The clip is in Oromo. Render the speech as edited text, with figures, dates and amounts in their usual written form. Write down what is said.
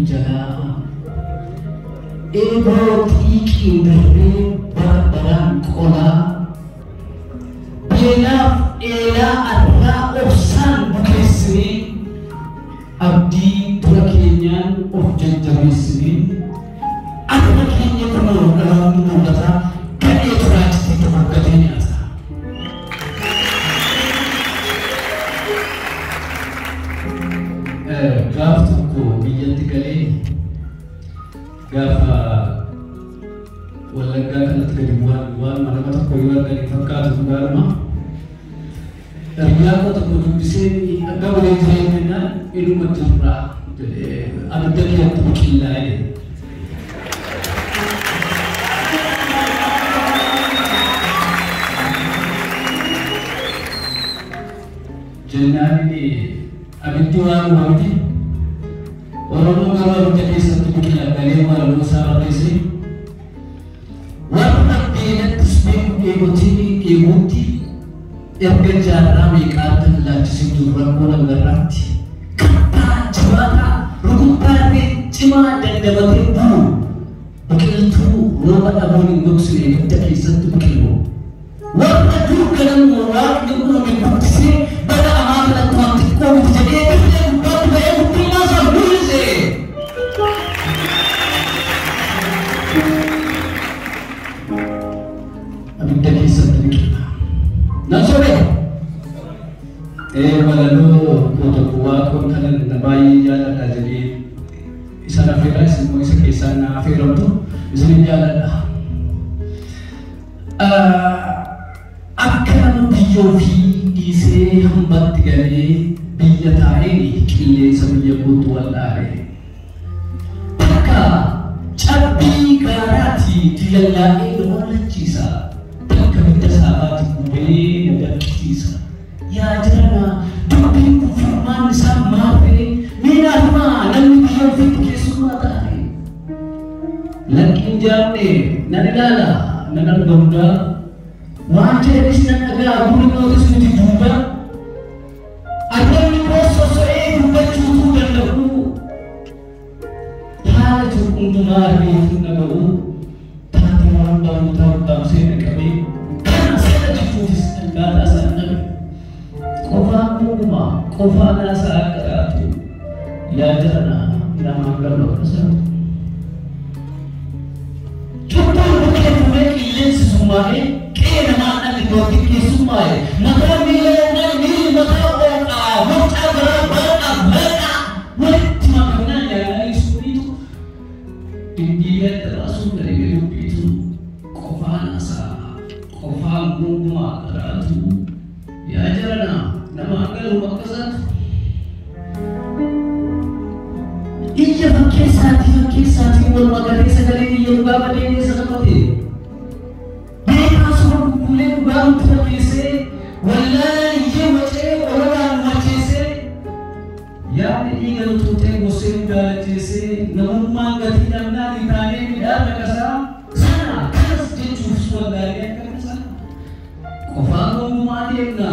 jalaa eeboo xiiqiin darbee bara baraan qolaa beelaaf eelaa arraa obsaan bukeessinee abdii dura keenyaan of jajjabeessinee akka keenya kunoo dhaloonni mul'ataa gadhee turaachitee tokko nyaata. Gaaf tokko biyyatti galee gaafa Wallaggaa kanatti gadi bu'an waan nama tokko yoo arganii fakkaatu dhugaadhuma. Hiriyaa koo tokko dubbisee akka walii jireenyaan inuma jirra jedhee abidda kiyyatti biqillaa jedhe. Jennaan inni abiddi waan uumamti Oromoo garuu abidda keessatti biqila galee walaloo isaa barreesse. Warra beelattis beeku dheebotii dheebuutti erga jaarraa meeqaatti laalchisee jiru rakkoo lagarraatti kattaa jabaataa rukuttaa illee cimaa dandamatee bulu biqiltuu rooba dhabuun hin gogsine ibidda keessatti biqilu. Warra dur ganamu waaqni uume guddisee bara amaa kanatti waan xiqqoo miti jedhee dirree gubbaatti ba'ee guddummaa isaa mul'ise. Abidda keessatti biqila. Nan sobee? Walaloo koo tokko waaqoon kanan baay'ee jaalladha jedhee isa affeeraa isin immoo isa keessaa na affeeramtu isinin jaalladha. Akka nama biyya ofii dhiisee hambatti galee biyya taa'een qilleensa biyya kootu wal'aale. Takka cabbii gaaraati dilallaa'ee na hollachiisa. Takka bidda saabaati gubee na danqisiisa. Yaa jirana dubbiin kun furmaan isaa maal ta'e mee naaf himaa namni biyya ofiitti keessummaa taate. Lakkiin jaamne nan ilaala nan arga hundaa waan jedhanis nan dhagaa gurri kootis miti duuba. Arrabni koo sosso'ee dubbachuutuu danda'u. Haala jiru hundumaa argeetu dhaga'u. Taate waan barnootaa ukkaamsee naqamee kana sana jechuufis akkaataa isaan dhabe. Qofaan uumaa qofaan haasaa akka taatu yaa jarana namaan galu akka isaatu. Cubbuun bukkee fuudhee qilleensi summaa'ee qe'ee namaa dhalli kootti keessummaa'e mataa miila yookaan miilli mataa ooqaa borcaa garaa baaqaa baaqaa walitti makamnaan yaadanii summiitu dindiilee daraasuun gadi dubbiitu qofaan haasaa qofaan gungumaa garaatu yaa jarana namaan galu akka isaatu. Iyya fakkeessaatii wal magatee sagalee iyya dhugaa badee keessa qabate. Beekaa suura gugguulee dhugaa nutti fakkeessee wallaalaan iyyee wacee ololaan macheessee yaadni dhiiga nu tuutee gorsee nu jaalacheessee namummaan gatii dhabnaan hin taanee midhaan naqasaa sana kanas jechuuf wallaalee akka tasaa. Qofaan gongumaa deemna